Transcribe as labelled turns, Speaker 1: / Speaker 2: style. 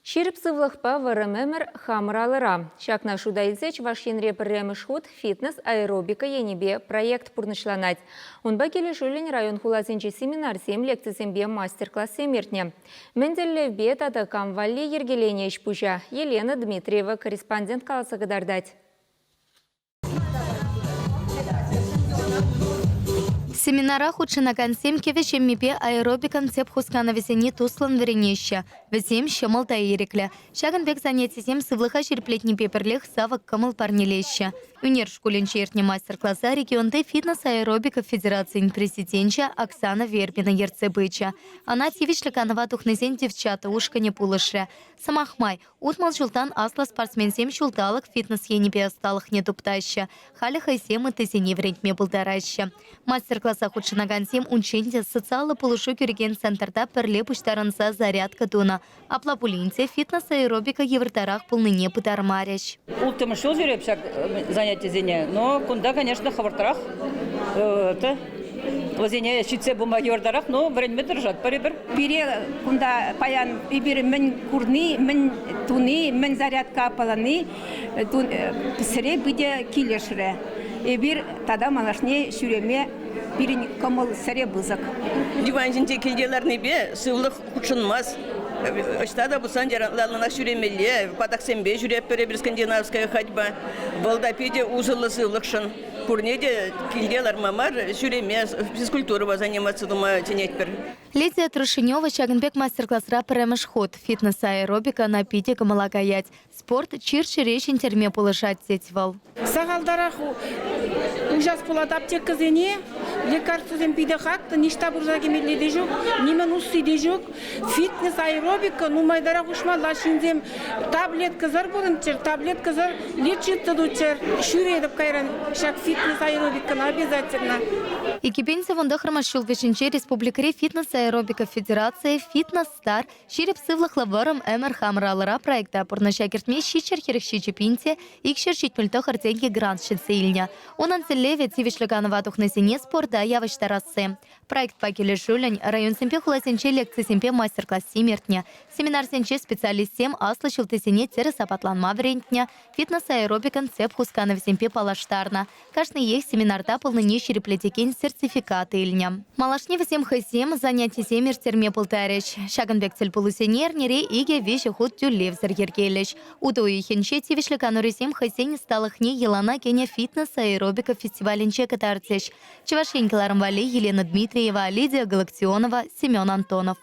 Speaker 1: Ҫирӗп сывлӑхпа вӑрӑм ӗмӗр хамӑр алӑра. Ҫакна шута илсе Чӑваш Енре пӗрремӗш хут фитнес-аэробика енӗпе проект пурнӑҫланать. Унпа килӗшӳллӗн район-хуласенчи семинарсем, лекцисемпе мастер-классем иртнӗ. Мӗн тӗллевпе тата кам валли йӗркеленӗ ӗҫ-пуҫа Елена Дмитриева корреспондент каласа кӑтартать.
Speaker 2: Семинара хутшӑнакансем кӗвӗ ҫеммипе аэробикӑн тӗп хусканӑвӗсене туслӑн вӗренеҫҫӗ. Вӗсем ҫӑмӑл та ирӗклӗ. Ҫакӑн пек занятисем сывлӑха ҫирӗплетнипе пӗрлех савӑк кӑмӑл парнелеҫҫӗ. Ӳнер шкулӗнче иртнӗ мастер-класа регионти фитнес-аэробика федерацийӗн президенчӗ Оксана Вербина ертсе пычӗ. Ӑна тивӗҫлӗ канӑва тухнисен Девчата ушкӑнӗ пулӑшрӗ. Сӑмах май, 60 ҫултан аслӑ спортсменсем ҫулталӑк фитнес енӗпе ӑсталӑхне туптаҫҫӗ. Халӗ хӑйсем ыттисене вӗрентме пултараҫҫӗ. Мастер-класа хутшӑнакансем унччен те социаллӑ пулӑшу кӳрекен центрта пӗрле пуҫтарӑнса зарядка тунӑ. Апла пулин те фитнес-аэробика йывӑртарах пулнине пытармарӗҫ.
Speaker 3: Улттӑмӗш ҫул ҫӳреп ҫак занятисене, но кунта, конечно, хӑвӑртрах вӗсене ҫитсе пыма йывӑртарах, но вӗренме тӑрӑшатпӑр эпир.
Speaker 4: Пире кунта паян эпир мӗн курни, мӗн туни, мӗн зарядка аппаланни сӗре питӗ килӗшрӗ. Эпир тата малашне ҫӳреме пирӗн кӑмӑл сӗре пысӑк.
Speaker 5: Диван ҫинче килте ларнипе сывлӑх хутшӑнмасть. Ӑҫта та пулсан яланах ҫӳремелле, патаксемпе ҫӳретпӗр эпир скандинавская ходьба. Вӑл та питӗ усӑллӑ сывлӑхшӑн. Пурне те килте ларма мар, ҫӳреме, физкультурӑпа заниматься тума чӗнетпӗр.
Speaker 2: Лидия Трушинева ҫакӑн пек мастер-класра пӗрремӗш хут. Фитнес-аэробика ӑна питӗ кӑмӑла каять. Спорт чир-чӗре ҫӗнтерме пулӑшать, тет вӑл.
Speaker 6: Сахалтарах уҫас пулать аптекӑсене. Лекарствӑсем питӗ хаклӑ, ниҫта пырса кӗмелле те ҫук, нимӗн усси те ҫук. Фитнес-аэробика нумайтарах уҫмалла. Ҫынсем таблеткӑсӑр пурӑнччӑр, таблеткӑсӑр лечиться туччӑр. Ҫӳретӗп кайран ҫак фитнес-аэробикӑна обязательно.
Speaker 2: 2019 ҫул вӗҫӗнче республикӑри фитнес-аэробика федерацийӗ «Фитнес-стар» Ҫирӗп сывлӑхлӑ вӑрӑм ӗмӗр хамӑр алӑра проекта пурнӑҫа кӗртме 747 пин те 279 тенкӗ грант ҫӗнсе илнӗ. Унӑн тӗллевӗ тивӗҫлӗ канӑва тухнисене спорта явӑҫтарасси. Проектпа килӗшӳллӗн районсемпе хуласенче лекцисемпе мастер-классем иртнӗ. Семинарсенче специалистсем аслӑ ҫултисене тӗрӗс апатланма вӗрентнӗ, фитнес-аэробикӑн тӗп хусканӑвӗсемпе паллаштарнӑ. Кашниех семинарта пулнине ҫирӗплетекен сертификат илнӗ. Малашне вӗсем хӑйсем занятисем ирттерме пултарӗҫ. Ҫакӑн пек тӗлпулусене эрнере икӗ-виҫӗ хут тӳлевсӗр йӗркелӗҫ. Утӑ уйӑхӗнче тивӗҫлӗ канурисем хӑйсен ӑсталӑхне йӑлана кӗнӗ фитнес-аэробика фестивалӗнче кӑтартӗҫ. Чӑваш Ен кӑларӑм валли Елена Дмитриева, Лидия Галактионова, Семен Антонов.